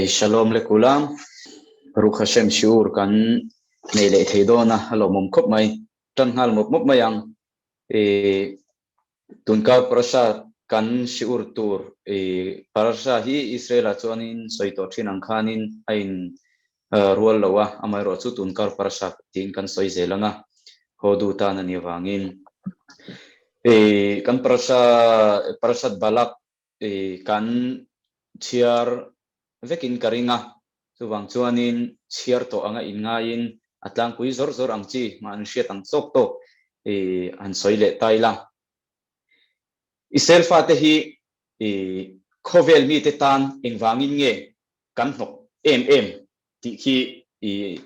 Shalom le kula Baruch Hashem shiur kan nei leh thei dawn a, a lawmawm khawp mai. Tan nghal mawp mawp mai ang. Tunkar parasha kan shiur tur parasha hi Israel ah chuanin sawi tawh thin ang khanin a in rual lo a, amaherawhchu tunkar parasha tiin kan sawi zel ang a, haw duh tan a nih avangin kan parasha parashat Balak kan chhiar vekin ka ring a, chuvang chuanin chhiar tawh anga inngaiin a tlangpui zawr zawr ang chi mah an hriat ang tawk tawk han sawi leh ta ila. Israel fate hi khawvel mite tan engvangin nge kan hnawk em em tih khi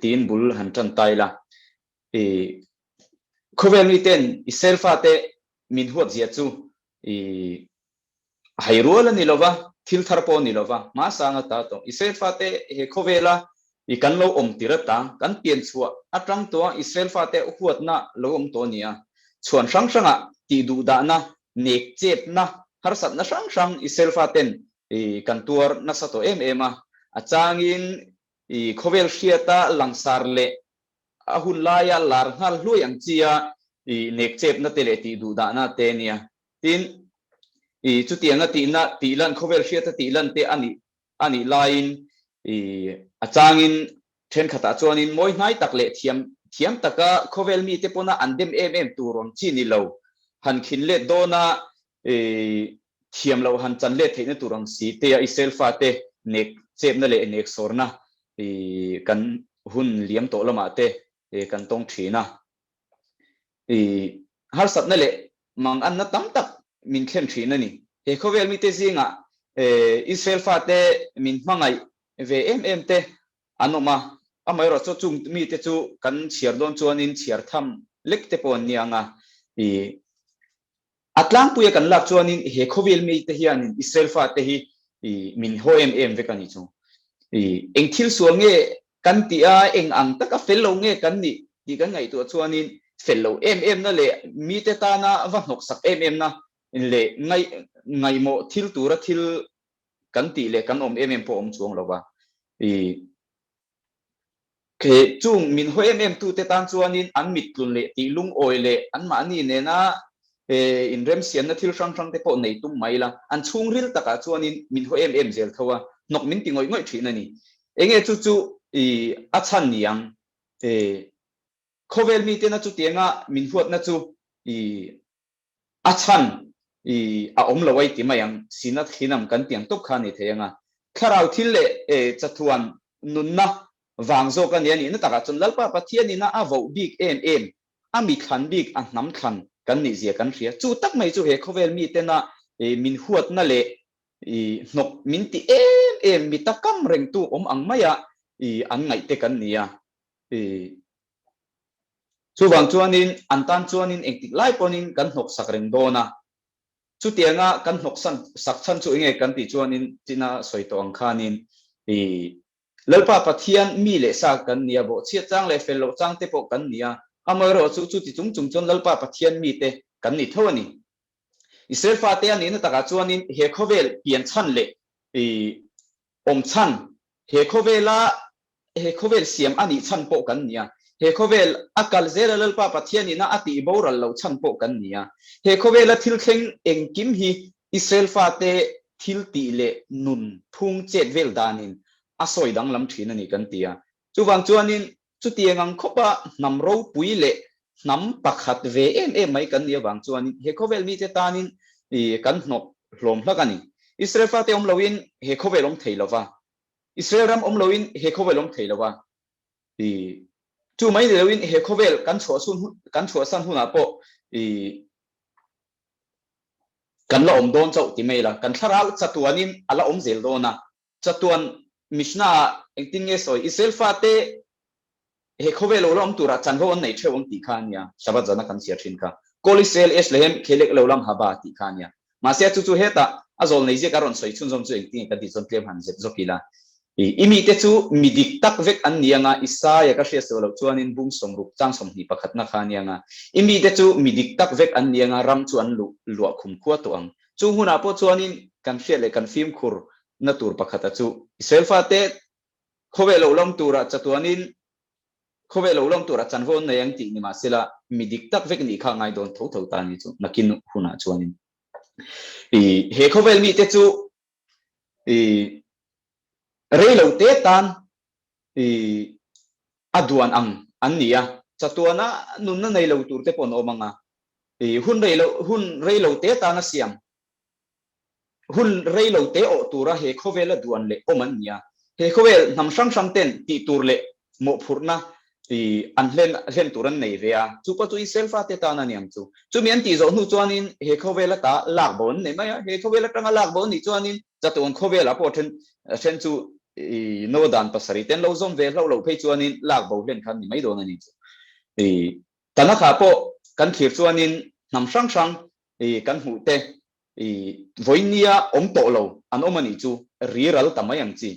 tiin bul han tan ta ila. Khawvel miten Israel fate min huatzia chu Hai rual a ni lova, thil thar pawh a ni lova, hmasang ata tawh Israel fate he khawvela i kan lo awm tir ata, kan pian chhuah atang tawha Israel fate huatna lo awm tawh a ni a. Chhuan hrang hrangah tih duhdahna, nek chepna, harsatna hrang hrang Israel faten i kan tuar nasa tawh em em a. A changin i khawvel hriata langsar leh a hun laia lar nghal hluai ang chia i nek chepna te leh tih duhdahna te a nia. Tin, i chutianga tihna tih lan, khawvel hriata tih lan te a nih a nih laiin i a changin thenkhatah chuanin mawi hnai tak leh thiam thiam taka khawvel mite pawna an dem em em tur ang chi ni lo, han khin let dawna i thiam loh han chan let theihna tur ang si tea Israel fate nek chepna leh nek sawrna i kan hun liam tawh lamah te kan tawng thin a. I harsatna leh manganna tam tak min thlen thin a ni. He khawvel mite zingah Israel fate min hmangaih ve em em te an awm a, amaherawh chu chung mite chu kan chhiar dawn chuanin chhiar tham lek te pawh an ni ang a. I a tlangpuia kan lak chuanin he khawvel mite hianin Israel fate hi min haw em em vek a ni chu. I eng thil sual nge Kan tih a, eng ang taka fel lo nge kan nih tih kan ngaihtuah chuanin fel lo em emna leh mite tana va hnawksak em emna leh ngaih ngaihmawh thil tura thil kan tih leh kan awm em em pawh a awm chuang lo va. I he chung min haw em em tute tan chuanin an mittlun leh tih lungawi leh anmahni nena inremsiamna thil hrang hrang te pawh nei tum mai la, an chhungril takah chuanin min haw em em zel tho a, hnawk min ti ngawih ngawih thin a ni. Enge chu chu i a chhan ni ang? E, khawvel mitena chutianga min huatna chu i a chhan i a awm lo ai ti mai ang, sinat khinam kan ti ang tawp kha a ni thei ang a. Thlarau thil leh e chathuan nunna vang zawk a ni a nihna takah chuan Lalpa Pathianina a voh bik em em, a mi thlan bik, a hnam thlan kan nih zia kan hria. Chu tak mai chu he khawvel mitena e min huatna leh I hnawk min ti em em mi ta kam rengtu awm ang maia i an ngaih te kan ni a. I chuvang chuanin an tan chuanin engtik lai pawnin kan hnawk sak reng dawn a. Chutianga kan hnawk san sak chhan chu enge kan tih chuanin china sawi tawh ang khanin i Lalpa Pathian mi leh sa kan ni a, bawhchhiat chang leh fel loh chang te pawh kan ni a. Amaherawhchu chu chuti chung chung chuan Lalpa Pathian mite kan ni tho a ni. Israel fate a nihna takah chuanin he khawvel pian chhan leh awm chhan, he khawvela he khawvel siam a nih chhan pawh kan ni a, he khawvel a kal zela Lalpa Pathianina a tih boral loh chhan pawh kan ni a. He khawvela thil thleng engkim hi Israel fate thil tih leh nun phung chet vel danin a sawi danglam thin a ni kan ti a. Chuvang chuanin Chutiang ang khawpa hnam ropui leh hnam pakhat ve em em mai kan nih avang chuanin he khawvel mite tanin kan hnawk hlawm hlak a ni. Israel fate awm loin he khawvel awm thei lova, Israel ram awm loin he khawvel awm thei lova, chu mai ni loin he khawvel kan chhuahsun kan chhuahsan hunah pawh kan la awm dawn chauh ti mai la, kan thlarau chatuanin a la awm zel dawn a. Chatuan Mishnah-ah engtin nge sawi? Israel fate he khawvel lo la awm turah chanvo an nei theuh ang tih kha a nia, Shabbat zana kan chhiar thin kha. Kol Israel esh lehem khelek lo lam haba tih kha a nia. Mahse a chu chu hetah a zawl nei ziak a rawn sawi chhunzawm chu engtin nge kan tih chuan tlem han zep zawk ila. I mite chu mi dik tak vek an ni anga, Isaia ka hriat suah loh chuanin bung sawmruk chang 20 pakhatna kha a ni anga, i mite chu mi dik tak vek an ni anga, ram chu an luh luah khum khua tawh ang. Chung hunah pawh chuanin kan hriat leh kan fimkhur na tur pakhata chu Israel fate khawvel lo lawm turah chatuanin khawvel lo lawm turah chanvo an nei ang tih ni mahsela mi dik tak vek nih kha a ngai dawn tho tho ta ni chu nakin hunah chuanin i he khawvel mite chu i rei lo te tan i a duan ang an ni a, chatuana nunna nei lo tur te pawh an awm ang a, i hun rei lo hun rei lo te tan a siam Hun rei lo te awh tura he khawvela duan leh awm an ni a. He khawvel hnam hrang hrang ten tih tur leh mawhphurhna an hlen hlen tur an nei ve a. Chu pawh chu Israel fate tan a ni ang chu. Chumi an tih zawh hnu chuanin he khawvel ata lak bo an nei mai a. He khawvel atanga lak bo an nih chuanin chatuan khawvelah pawh then then chu no dan pasarih te an lo zawm ve hlauh loh phei chuanin lak bo hlen kha an ni mai dawn a ni chu. Tanakha pawh kan thlir chuanin hnam hrang hrang kan hmuh te I vawinia awm tawh lo an awm a nih chu riral ta mai ang chi.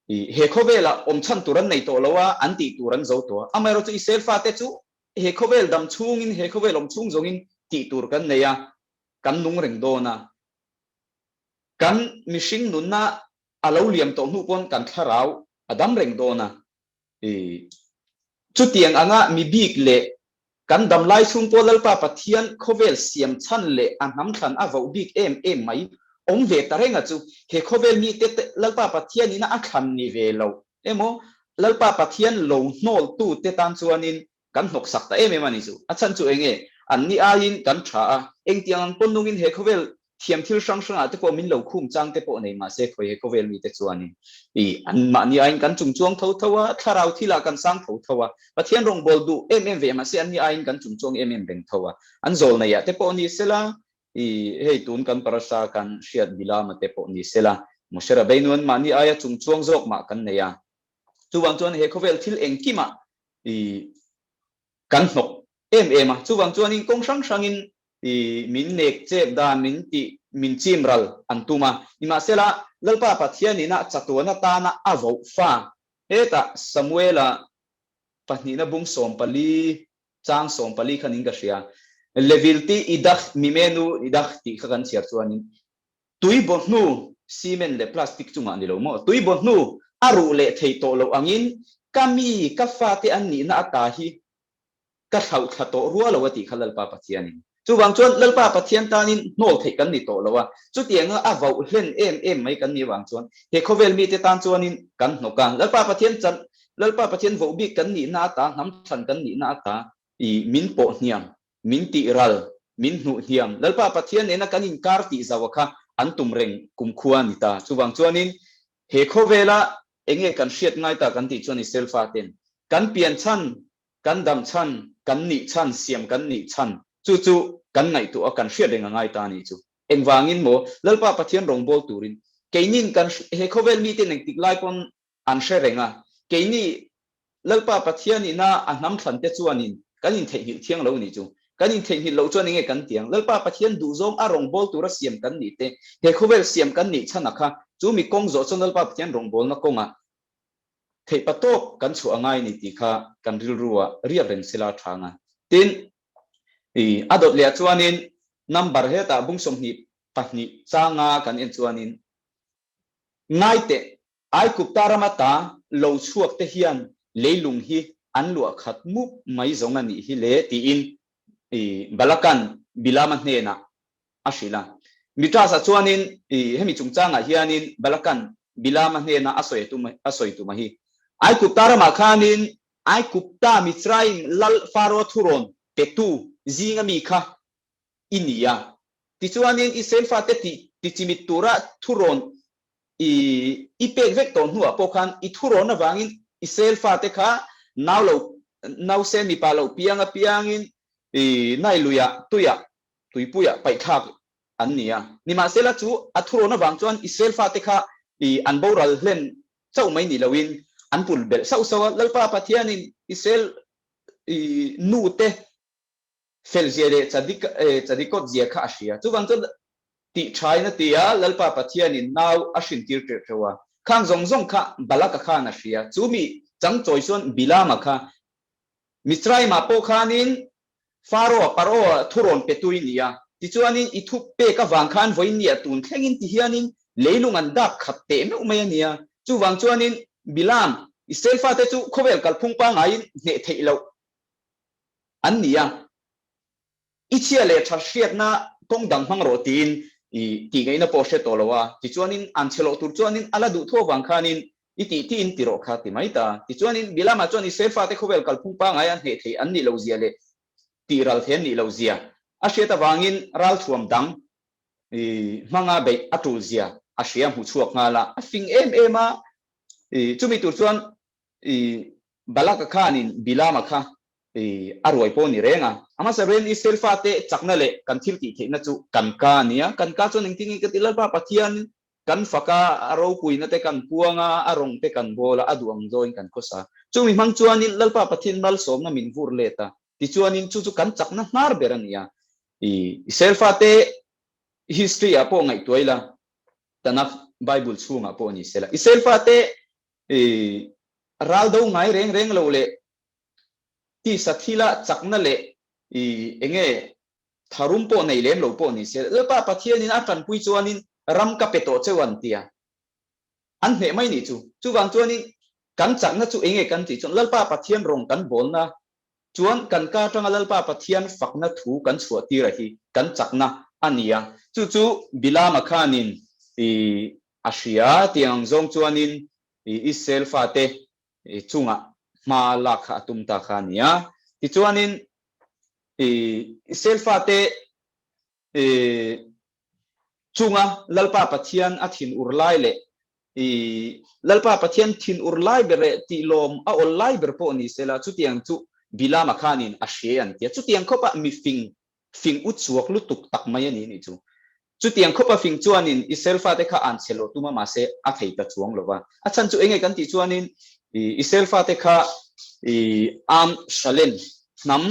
I he khawvelah awm chhan tur an nei tawh lo a, an tih tur an zo tawh a. Amaherawhchu Israel fate chu he khawvel dam chhungin, he khawvel awm chhung zawngin tih tur kan nei a, kan nung reng dawn a. Kan mihring nunna a lo liam tawh hnu pawn kan thlarau a dam reng dawn a. I chutiang anga mi bik leh kan dam lai chhung pawh Lalpa Pathian khawvel siam chhan leh a hnam thlan a voh bik em em mai awm ve ta reng a chu he khawvel mite te Lalpa Pathian ina a thlan ni ve lo emaw Lalpa Pathian lo hnawl tu te tan chuanin kan hnawk sak ta em em a ni chu. A chhan chu enge an ni aiin kan tha a, engtiang ang pawn nungin he khawvel thiam thil hrang hrangah te pawh min lo khum chang te pawh nei mah se khawi he khawvel mite chuanin i an mahni aiin kan chung chuang tho tho a, thlarau thilah kan sang tho tho a, Pathian rawngbâwl duh em em ve mah se anni aiin kan chung chuang em em reng tho a, an zawl neiah te pawh ni sela i hei tun kan parasa kan hriat Bilama te pawh ni sela Moshe Rabbeinu an mahni aia chung chuang zawk mah kan nei a, chuvang chuan he khawvel thil engkimah i kan hnawk em em a, chuvang chuanin kawng hrang hrangin i min nek chep dan min tih min chim ral an tum a, nimahsela Lalpa Pathian ina chatuan atana a voh fa hetah Samuela pahnihna bung 14 chang 14 khan in ka hria Levilti idach mimenu idach tih kha kan chhiar chuanin tui baw hnu cement leh plastic chungah ni lo maw tui baw hnu a ruh leh thei tawh loh angin ka mi ka fate an nihna ata hi ka thlauh thla tawh rua lo a tih kha Lalpa Pathianin. Chuvang chuan Lalpa Pathian tanin hnawl theih kan ni tawh lo a, chutianga a vauh hlen em em mai kan nih avang chuan he khawvel mite tan chuanin kan hnawk a, Lalpa Pathian chan, Lalpa Pathian voh bik kan nihna ata, hnam thlan kan nihna ata i min pawh hniam, min tih ral, min hnuh hniam, Lalpa Pathian nena kan inkar tih zauh a kha an tum reng kumkhua a ni ta. Chuvang chuanin he khawvela enge kan hriat ngai ta kan tih chuan Israel faten kan pian chhan Kan dam chhan, kan nih chhan, siam kan nih chhan, chu chu kan ngaihtuah a, kan hriat reng a ngai ta a nih chu. Engvangin maw Lalpa Pathian rawngbâwl turin keinin kan he khawvel miten engtik lai pawn an hre reng a, keini Lalpa Pathian ina a hnam thlan te chuanin kan intheihnghilh thiang lo a nih chu. Kan intheihnghilh loh chuan enge kan tiang? Lalpa Pathian duhzawng a rawngbâwl tura siam kan nih te, he khawvel siam kan nih chhan a kha, chu mi kawng zawh chuan Lalpa Pathian rawngbâwlna kawngah Theihpa tawk kan chhuah a ngai ni tih kha kan rilru ah riak reng sela a tha anga. Tin, i a dawt leh ah chuanin number hetah bung 22 changa kan en chuanin ngaiteh Aikupta rama ta lo chhuak te hian leilung hi an luah khat mup mai zawng a nih hi le tiin i Balakan Bilama hnenah a hrilh a. Midrash-ah chuanin i hemi chungchangah hianin Balakan Bilama hnena a sawi tum a sawi tum a hi. Aikupta ramah khanin Aikupta Mitzrayim lal Faro thurawn petu zinga mi kha i ni a. Tichuanin Israel fate tih tichimit tura thurawn i i pek vek tawh hnuah pawh khan i thurawn avangin Israel fate kha nau lo nause mipa lo piang apiangin i Nile luiah tuiah tuipuiah paihthlak an ni a. Nimahsela chu a thurawn avang chuan Israel fate kha i an boral hlen chauh mai ni loin an pul belh sauh sauh a. Lalpa Pathianin Israel i nute felzia leh chadik chadikawt zia kha a hria. Chuvang chuan tih thain a ti a, Lalpa Pathianin nau a hrintir ṭeuh ṭeuh a. Khang zawng zawng kha Balaka khan a hria. Chu mi changchawi chuan Bilama kha Mitzraimah pawh khanin Pharaoh-a, Pharaoh-a thurawn petu i ni a. Tichuanin i thu pek avang khan vawiin nia tun thlengin ti hianin leilung an dap khat teh meuh mai a nia. Chuvang chuanin Bilam, Israel fate chu khawvel kalphung pangaiin hneh theih loh an ni a. I chhia leh tha hriatna kawng dang hmang rawh tiin i tih ngaihna pawh hre tawh lo a. Tichuanin an chhe loh tur chuanin a la duh tho avang khanin i tih tiin ti rawh kha ti mai ta. Tichuanin Bilama chuan Israel fate khawvel kalphung pangai a hneh theih an nih loh zia leh tih ral thei an nih loh zia a hriat avangin ralthuam dang i hmanga beih a tul zia a hria hmu chhuak nghal a. A fing em em a, i chumi tur chuan i Balaka khanin Bilama kha i a ruai pawh a ni reng a. A hmasa ren Israel fate chakna leh kan thil tih theihna chu kan ka a ni a. Kan ka chuan engtin nge ka ti Lalpa Pathian kan fak a, a ropuina te kan puang a, a rawng te kan bawl a, a duh ang zawin kan khawsa. Chumi hmang chuanin Lalpa Pathian malsawmna min vur let a, tichuanin chu chu kan chakna hnar ber a ni a. I Israel fate history ah pawh ngaihtuah ila, Tanakh Bible chhungah pawh ni sela, Israel fate i ral do ngai reng reng lo leh tisa thila chakna leh i enge Tharum pawh nei lem lo pawh ni se, Lalpa Pathianin a tanpui chuanin ram ka pe tawh cheu an ti a, an hneh mai nih chu. Chuvang chuanin kan chakna chu enge kan tih chuan Lalpa Pathian rawng kan bawlna chuan kan ka atanga Lalpa Pathian fakna thu kan chhuah tir a hi kan chakna a ni a. Chu chu Bilama khanin i a hria tiang ang zawng chuanin i Israel fate chungah hma lak kha a tum ta kha a ni a. Tichuanin Israel fate chunga Lalpa Pathian a thin ur lai leh Lalpa Pathian thin ur lai ber leh tihlawm a awl lai ber pawh ni sela chutiang chu Bilama khanin a hre an ti a. Chutiang khawpa mifing fing u chhuak lutuk tak mai a ni nih chu. Chutiang khawpa fing chuanin Israel fate kha an chhe lo tum a mahse a thei ta chuang lo va. A chhan chu enge kan tih chuanin Israel fate kha Am Shalem hnam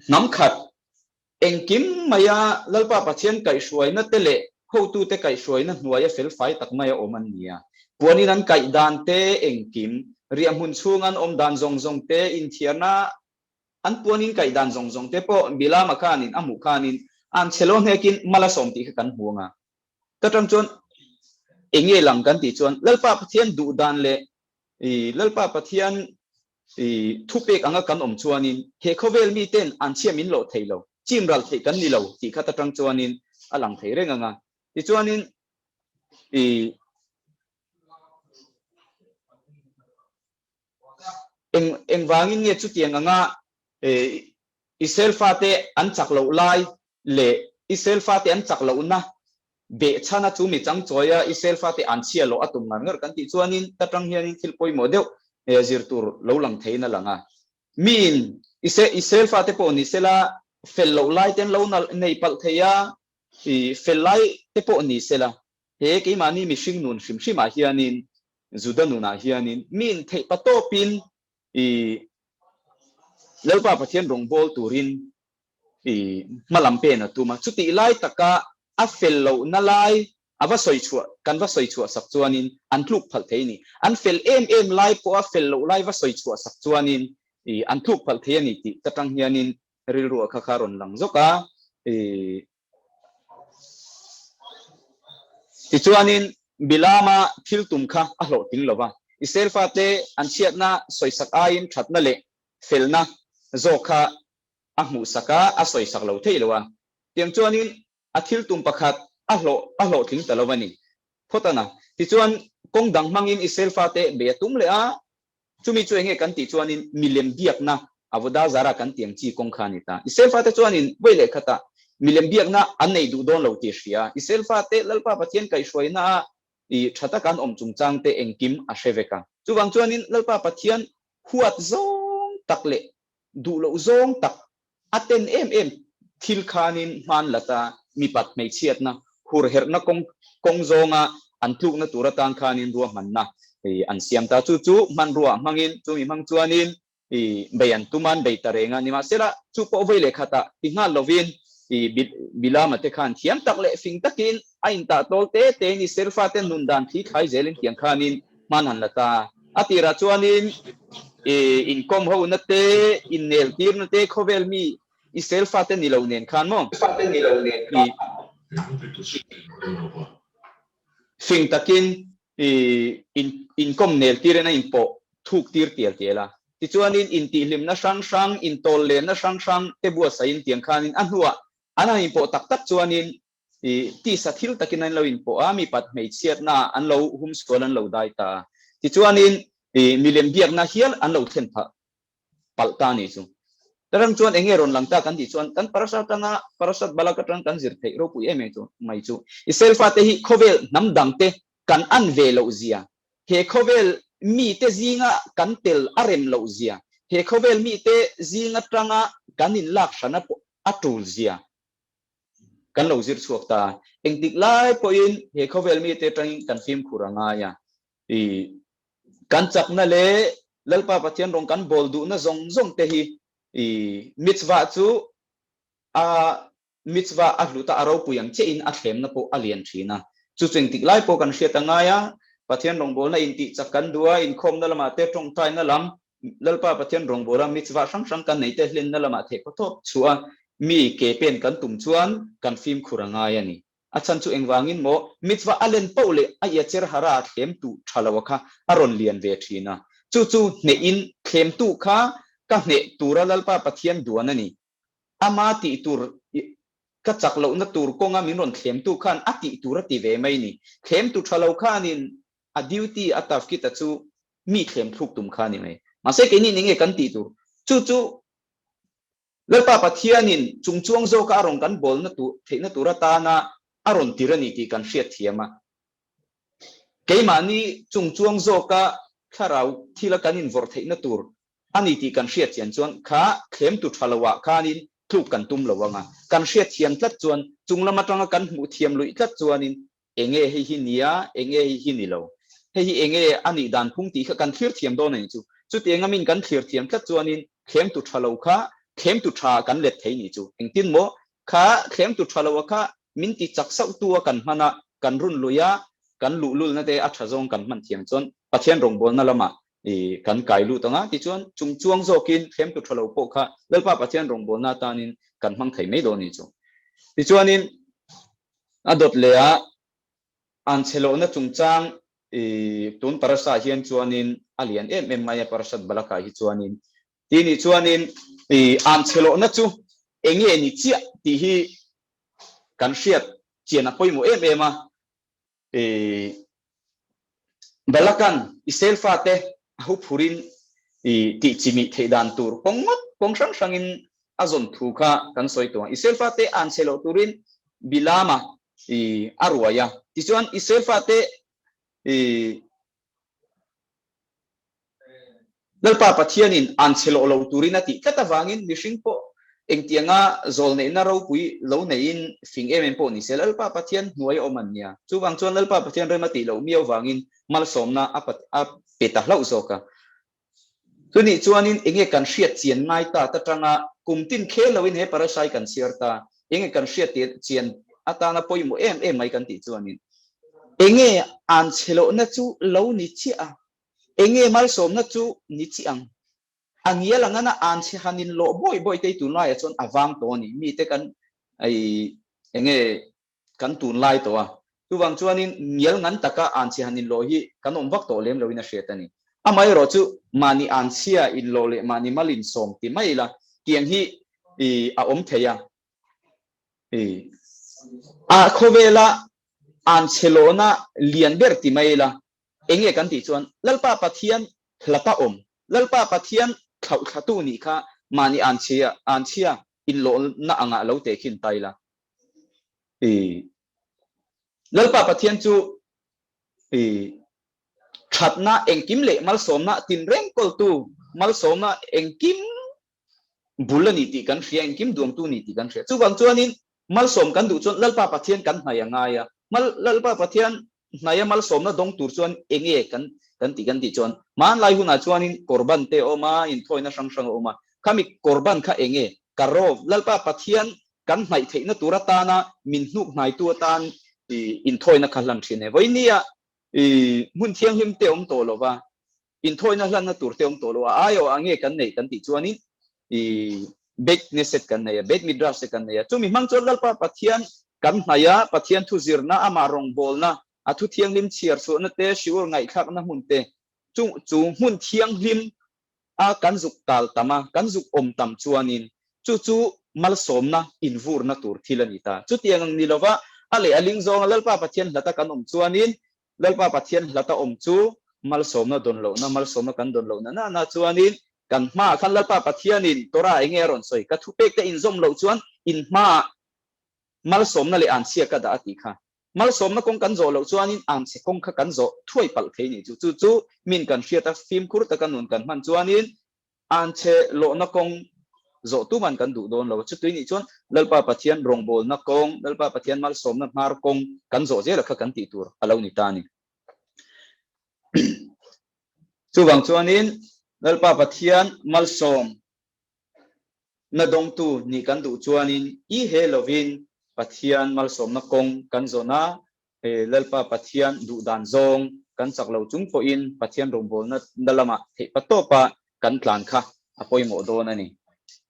hnam khat engkim maia Lalpa Pathian kaihhruaina te leh hotute kaihhruaina hnuaia felfai tak maia awm an ni a. Puanin an kaih dan te engkim, riahhmun chhung an awm dan zawng zawng te, inthiarna An puanin kaih dan zawng zawng te pawh Bilama khanin a hmuh khanin an chhe lo hnekin mal a sawm tih kha kan hmu ang a. Ka tang chuan enge lang kan tih chuan Lalpa Pathian duh dan leh i Lalpa Pathian i thupek anga kan awm chuanin he khawvel miten an chhia min loh thei lo, chim ral theih kan ni lo tih kha ta tang chuanin a lang thei reng ang a. Tichuanin i Eng engvangin nge chutiang anga Israel fate an chak loh lai leh Israel fate an chak lohna behchhana chu mi changchawia Israel fate an chhia loh a tum ngar ngar kan tih chuanin ta tang hianin thil pawimawh deuh zir tur lo lang theiin a lang a. Miin Israel fate pawh ni sela fel loh lai te an lo nei palh thei a, fel lai te pawh ni sela He keimahni mihring nun hrim hrimah hianin, Juda nunah hianin mi intheih pa tawpin i Lalpa Pathian rawngbâwl turin i hmalam pen a tum a. Chutih lai taka a fel lohna lai a va sawi chhuah, kan va sawi chhuah sak chuanin an tluk phalh thei a ni. An fel em em lai pawha fel loh lai va sawi chhuah sak chuanin i an tluk phalh thei a ni tih ka tang hianin rilru a kha kha rawn lang zawk a. I Tichuanin, Bilama thil tum kha a hlawhtling lo va. Israel fate an chhiatna sawisak aiin thatna leh felna zawk kha a hmuhsak a, a sawisak lo thei lo a. Tiang chuanin a thil tum pakhat a hlawh a hlawhtling ta lo a ni phawt a na. Tichuan, kawng dang hmangin Israel fate bei a tum leh a, Chumi chu enge kan tih chuanin milem biakna Avodah Zarah kan tih ang chi kawng kha a ni ta. Israel fate chuanin vawi leh khatah milem biakna an nei duh dawn lo tih a hria. Israel fate Lalpa Pathian kaihhruaina a i tha taka an awm chungchang te engkim a hre vek a. Chuvang chuanin Lalpa Pathian huat zawng tak leh duh loh zawng tak A ten em em thil khanin hman lata mipat hmeichhiatna hurherhna kawng kawng zawnga an tlukna tur atan khanin ruahmanna an siam ta. Chu chu hmanrua hmangin chumi hmang chuanin bei an tum a, an bei ta reng a. Nimahsela, chu pawh vawi leh khatah ti nghal lovin I Bilama te khan thiam tak leh fing takin a intah tawl te tein Israel fate nun dan thli thlai zelin tiang khanin hman han la ta. A tirah chuanin i inkawm hona te, innel tirna te khawvel mi Israel fate ni lo nen khan maw? I fing takin i inkawm nel tirin a inpawh thuk tir tial tial a. Tichuanin intihhlimna hrang hrang, intawllenna hrang hrang te buatsaihin tiang khanin a hnuah an han inpawh tak tak chuanin i tisa thil takin an lo inpawh a, mipat hmeichhiatna an lo humsual an lo dai ta a. Tichuanin i milem biakna hial an lo thlen phah palh ta a nih chu. Tarang chuan enge rawn lang ta kan tih chuan kan parasha atanga Parashat Balak atang kan zir theih ropui em em chu mai chu Israel fate hi khawvel hnam dangte kan an ve loh zia, he khawvel mite zinga kan tel a rem loh zia, he khawvel mite zing atanga kan inlak hran a tul zia kan lo zir chhuak ta. Engtik lai pawhin he khawvel mite atangin kan fimkhur a ngai a. I kan chakna leh Lalpa Pathian rawng kan bawl duhna zawng zawng te hi i mitzvah chu a mitzvah a hlut a, a ropui ang chiahin a thlemna pawh a lian thin a. Chu chu engtik lai pawh kan hriat a ngai a, Pathian rawngbawlna intih chak kan duh a, inkhawmna lamah te tawngtaina lam, Lalpa Pathian rawngbawla mitzvah hrang hrang kan neih te hlenna lamah theih khaw thawk chhuah a, mi ke pen kan tum chuan kan fimkhur a ngai a ni. A chhan chu engvangin maw mitzvah a len poh leh a Yetzer Hara thlemtu tha lo a kha a rawn lian ve thin a. Chu chu hnehin thlemtu kha ka hneh tura Lalpa Pathian duan a ni. Ama tih tur ka chak lohna tur kawnga min rawn thlemtu khan a tih tur a ti ve mai ni. Thlemtu tha lo khanin a duty a tafkita chu mi thlem thluk tum kha a ni mai. Mahse keini nih nge kan tih tur? Chu chu Lalpa Pathianin chungchuang zawka a rawn kan bawlna tur theihna tur atana a rawn tir a ni tih kan hriat thiam a. Keimahni chungchuang zawka thlarau thila kan invawrh theihna tur a ni tih kan hriat chian chuan kha thlemtu tha loah khanin tluk kan tum lo ang a. Kan hriat thiam tlat chuan chunglam atanga kan hmuh thiam luih tlat chuanin Enge hei hi nia, enge hei hi ni lo. Hei hi enge a nih dan phung tih kha kan thlir thiam dawn a nih chu. Chutiang a min kan thlir thiam tlat chuanin thlemtu tha lo kha thlemtu tha kan let thei nih chu. Engtin maw? Kha thlemtu tha lo a kha min ti chak sauh tu a kan hman a, kan run lui a, kan luhlulna te a tha zawng kan hman thiam chuan Pathian rawngbawlna lamah i kan kai lut ang a, tichuan chung chuang zawkin thlemtu tha lo pawh kha Lalpa Pathian rawngbawlna atanin kan hmang thei mai dawn a nih chu. Tichuanin A dawt leh a, an chhe lohna chungchang i tun parasa hian chuanin a lian em em mai a, Parashat Balakah hi chuanin. Tih nih chuanin i an chhe lohna chu eng nge ni chiah tih hi kan hriat chian a pawimawh em em a. I Balakan Israel fate a huphurin i tih chimih theih dan tur kawng ngawt kawng hrang hrangin a zawn thu kha kan sawi tawh ang. Israel fate an chhe loh turin Bilama i a ruai a. Tichuan Israel fate i Lalpa Pathianin an chhe lawh lo turin a tih tlat avangin mihring pawh engtianga zawlneihna ropui lo neiin fing em em pawh ni se Lalpa Pathian hnuai a awm an nia. Chuvang chuan Lalpa Pathian rem a tih loh miau vangin malsawmna a a pe ta hlauh zawk a. Chunih chuanin enge kan hriat chian ngai ta ta tanga kum tin khel loin he parasai kan chhiar ta, enge kan hriat chian atana pawimawh em em mai kan tih chuanin enge an chhe lohna chu lo ni chiah a. Enge malsawmna chu ni chi ang? A ngial ang ana an chhe han in lawh bawi bawi te hi tunlaiah chuan a vang tawh a ni. Mite kan ei enge kan tunlai tawh a. Chuvang chuanin ngial ngan taka an chhe han in lawh hi kan awm vak tawh lem loin a hriat a ni. Amaherawh chu mahni an chhia in lawh leh mahni mal in sawm ti mai ila tiang hi i a awm thei a. I a khawvela an chhe lawhna lian ber ti mai ila Enge kan tih chuan Lalpa Pathian hlata awm, Lalpa Pathian thlauhthlatu nih kha mahni anchhia anchhia inlawhna angah lo tehkhin ta ila. I Lalpa Pathian chu i thatna engkim leh malsawmna tinreng kawltu, malsawmna engkim bul a ni tih kan hria, engkim duangtu a ni tih kan hria. Chuvang chuanin malsawm kan duh chuan Lalpa Pathian kan hnaih a ngai a, mal Lalpa Pathian hnaia malsawmna dawng tur chuan enge kan kan tih kan tih chuan hmanlai hunah chuanin korban te a awm a, inthawina hrang hrang a awm a, khami korban kha enge? Karov, Lalpa Pathian. kan hnaih theihna tur atana min hnuk hnaitu atan inthawina kha hlan thin e. Vawinia hmun thianghlim te awm tawh lova, inthawina hlanna tur te awm tawh lo a, aiawh ah nge kan neih kan tih chuanin Beit Knesset kan nei a, Beit Midrash te kan nei a. Chumi hmang chuan Lalpa Pathian kan hnaih a, Pathian thu zirna, amah rawngbawlna, a thu thianghlim chhiar chhuahna te, shiur ngaihthlakna hmun te, chung chu hmun thianghlim a kan zuk tal tam a, kan zuk awm tam chuanin chu chu malsawmna invurna tur thil a ni ta. Chutiang ang ni lova a leh a ling zawnga Lalpa Pathian hlata kan awm chuanin Lalpa Pathian hlata awm chu malsawmna dawn lohna, malsawmna kan dawn lohna na na chuanin kan hmaah khan Lalpa Pathianin Torah enge a rawn sawi? Ka thupekte inzawm loh chuan in hmaah malsawmna leh anchhia ka dah a tih kha. Malsawmna kawng kan zawh loh chuanin anchhe kawng kha kan zawh thuai palh thei ni chu. Chu chu min kan hriat a, fimkhur taka nun kan hman chuanin anchhe lawhna kawng zawh tuman kan duh dawn lo. Chutui nih chuan Lalpa Pathian rawngbawlna kawng, Lalpa Pathian malsawmna hmar kawng kan zawh zela kha kan tih tur a lo ni ta a ni. Chuvang chuanin Lalpa Pathian malsawm Na dawngtu nih kan duh chuanin i he lovin Pathian malsawmna kawng kan zawn a, he Lalpa Pathian duh dan zawng kan chak lo chung pawhin Pathian rawngbawlna na lamah theih pa tawpa kan tlan kha a pawimawh dawn a ni.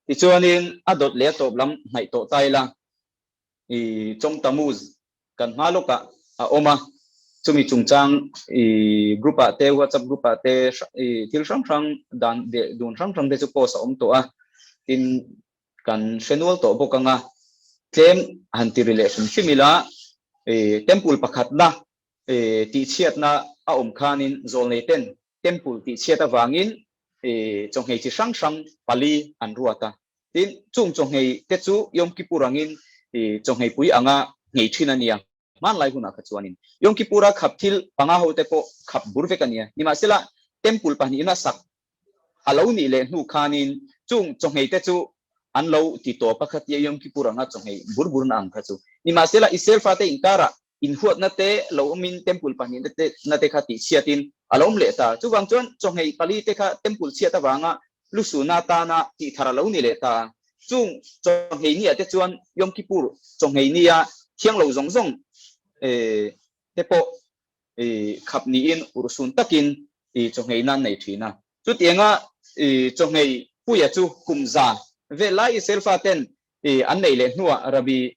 Tichuanin a dawt leh a tawp lam hnaih tawh ta ila i Chawng Tammuz kan hma lawkah a awm a, chumi chungchang i group ah te WhatsApp group ah te i thil hrang hrang dan leh dun hrang hrang te chu post a awm tawh a, tin kan hre nual tawh bawk anga tlem han ti ri leh hrim hrim ila i temple pakhatna i tihchhiatna a awm khanin zawlnei ten temple tihchhiat avangin i chawnghei chi hrang hrang pali an ruat a. Tin, chung chawnghei te chu Yom Kippur angin chawnghei pui anga nghei thin a nia. Hmanlai hunah kha chuanin Yom Kippur-a khap thil panga ho te pawh khap bur vek a nia. Nimahsela, Temple pahnihna sak a lo nih leh hnu khanin chung chawnghei te chu an lo ti tawp a, khatia Yom Kippur anga chawnghei bur burna ang kha chu. Nimahsela, Israel fate inkarah Inhuatna te lo awmin temple pahnihna te na te kha tihchhiatin a lo awm leh ta. Chuvang chuan chawhngei pali te kha temple chhiat avanga lusuna atana tihthar a lo ni leh ta. Chung chawhngei nia te chuan Yom Kippur chawhngei nia thiang lo zawng zawng te pawh khap niin urhsun takin chawhngei nan nei thin a. Chutianga chawhngei puia chu kum za vel lai Israel faten an neih leh hnuah Rabbi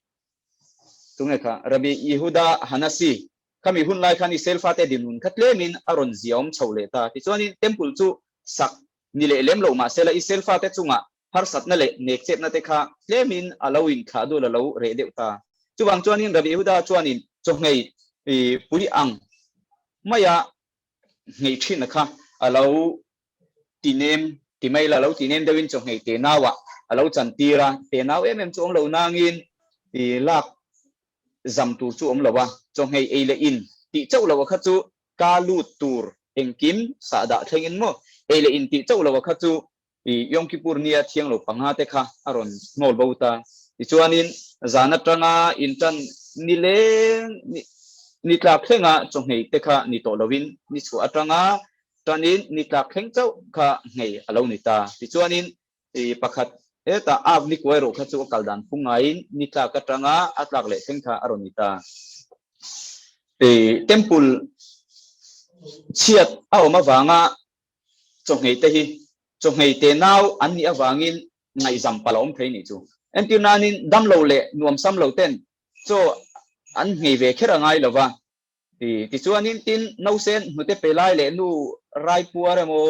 Tunge kha? Rabbi Yehuda Hanasi, Khami hun lai khan Israel fate dinhmun kha tlemin a rawn ziaawm chho leh ta. Tichuanin Temple chu sak ni leh lem lo mahsela Israel fate chungah harsatna leh nekchepna te kha tlemin a lo inthlah dul a lo reh deuh ta. Chuvang chuanin Rabbi Yehuda chuanin chawhngei pui ang maia nghei thin kha a lo ti nem ti mai la, lo ti nem deuhin chawhngei te nauah a lo chan tir a, te nau em em chu awm lo nangin i lak zam tur chu awm lo a, chawhngei ei leh in tih chauh lo a kha chu ka lut tur engkim sahdah thlengin maw ei leh in tih chauh lo a kha chu I Yom Kippur nia thiang lo panga te kha a rawn hnawl bo ta. Tichuanin zan atanga intan ni leng ni tlak thlenga chawhngei te kha ni tawh lovin ni chhuah atanga tanin ni tlak thleng chauh kha nghei a lo ni ta. Tichuanin i pakhat hetah Av ni kuai rawh kha chu a kal dan phung ngaiin ni tlak atanga a tlak leh thleng kha a rawn ni ta. I temple chhiat a awm avanga chawhngei te hi chawhngei te nau an nih avangin ngaihzam palh a awm thei nih chu. Entir nanin damlo leh nuamsam lo ten chaw an nghei ve kher a ngai lo va. Tichuanin tin nausen hnute pe lai leh nu raipuar emaw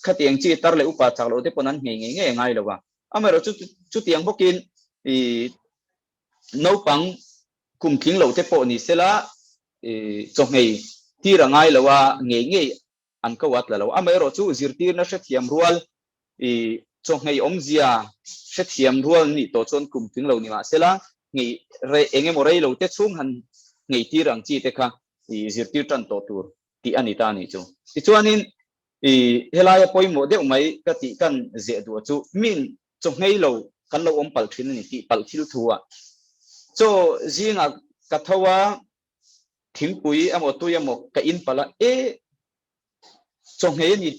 khatiang chi tar leh upa chak loh te pawn an nghei ngei ngei a ngai lo va. Amaherawh chu chutiang bawkin naupang kum tling loh te pawh ni sela chawhngei tir a ngai lo a, ngei ngei an ko a tla lo. Amaherawh chu zirtirna hrethiam rual chawhngei awmzia hrethiam rual nih tawh chuan kum tling lo ni mah sela ngei rei eng emaw rei lo te chhung han ngei tir ang chi te kha zirtir tan tawh tur tih a ni ta a nih chu. Tichuanin helaia pawimawh deuh mai ka tih kan zeh duh chu min Chawhmei lo kan lo awm palh thin a ni tih palh thil thu ah chaw zingah ka tho a, thingpui emaw tui emaw ka in palh a, e chawhmei a ni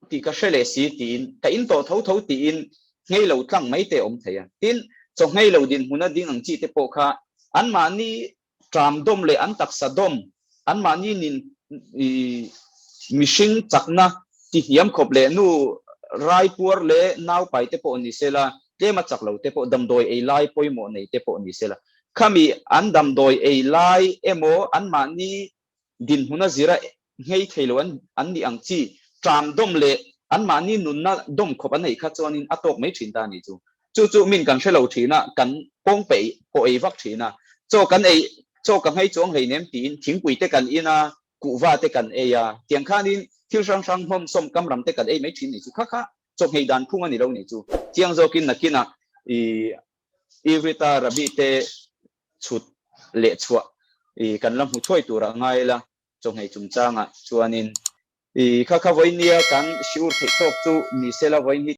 tih ka hre leh si tiin ka in tawh tho tho tiin nghei lo tlang mai te a awm thei a. Tin, Chawhmei lo dinhmuna ding ang chi te pawh kha anmahni ṭam dawm leh an taksa dawm, anmahni nin mihring chakna tihniam khawp leh nu raipuar leh naupai te pawh ni sela, tlema chak lo te pawh damdawi ei lai pawimawh nei te pawh ni sela, khami an damdawi ei lai emaw anmahni dinhmuna zira nghei thei lo an an nih ang chi, ṭam dawm leh anmahni nunna dawm khawp an neih kha chuanin a tawk mai ṭhin ta a nih chu. Chu chu min kan hre lo ṭhin a, kan pawng peih pawh ei vak ṭhin a, chaw kan ei, chaw ka nghei chuang hleinem tiin thingpui te kan in a, kuhva te kan ei a, tiang khanin thil hrang hrang hnawm sawm kam ram te kan ei mai ṭhin nih chu. Kha kha chaw nghei dan phung a ni lo nih chu. Chiang zawkin nakinah i Ivrita Rabbi te chhut leh chhuah i kan la hmu thuai turah ngai ila. Chawhmeh chungchangah chuanin i kha kha vawiin nia kan shiur theih tawk chu ni sela vawiin hi.